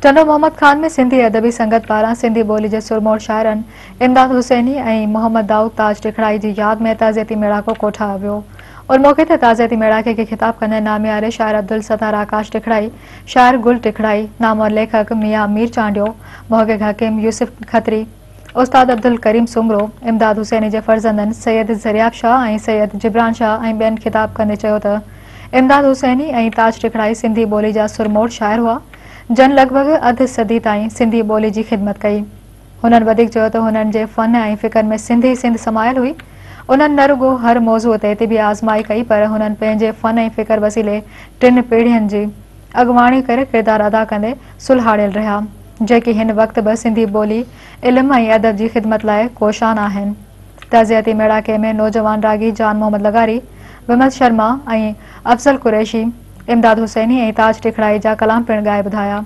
ٽنڊو محمد خان ۾ سنڌي ادبي سنگت پاران سنڌي ٻولي جي سرموڙ شاعرن امداد حسيني ۽ محمد دائود تاج ٽکڙائي جي ياد ۾ تعزيتي ميڙاڪو ڪوٺايو ويو. ان موقعي تي تعزيتي ميڙاڪي کي خطاب ڪندي نامياري شاعر عبدالستار آڪاش ٽکڙائي، شاعر گل ٽکڙائي، نامور ليکڪ ميان مير چانڊيو، محقق حڪيم يوسف کتري، استاد عبدالڪريم سومرو، امداد حسيني جي فرزندن سيد زرياب شاهه ۽ سيد جبران شاهه ۽ ٻين خطاب ڪندي چيو ته امداد حسيني ۽ تاج ٽکڙائي سنڌي ٻولي جا سرموڙ شاعر هئا، جن لڳ ڀڳ اڌ صدي تائين سنڌي ٻولي جي خدمت ڪئي. هنن وڌيڪ چيو ته هنن جي فن ۽ فڪر ۾ سنڌ ئي سنڌ سمايل هئي. انهن نه رڳو هر موضوع تي طبع آزمائي ڪئي پر هنن پنهنجي فن ۽ فڪر وسيلي ٽن پيڙهين جي اڳواڻي ڪري ڪردار ادا ڪندي سلهاڙيل رهيا، جيڪي هن وقت به سنڌي ٻولي، علم ۽ ادب جي خدمت لاء ڪوشان آهن. تعزيتي ميڙاڪي ۾ نوجوان راڳي جان محمد لغاري، ومل شرما ۽ افضل قريشي، امداد حسيني ۽ تاج ٽکڙائي جا ڪلام پڻ ڳائي ٻڌايا.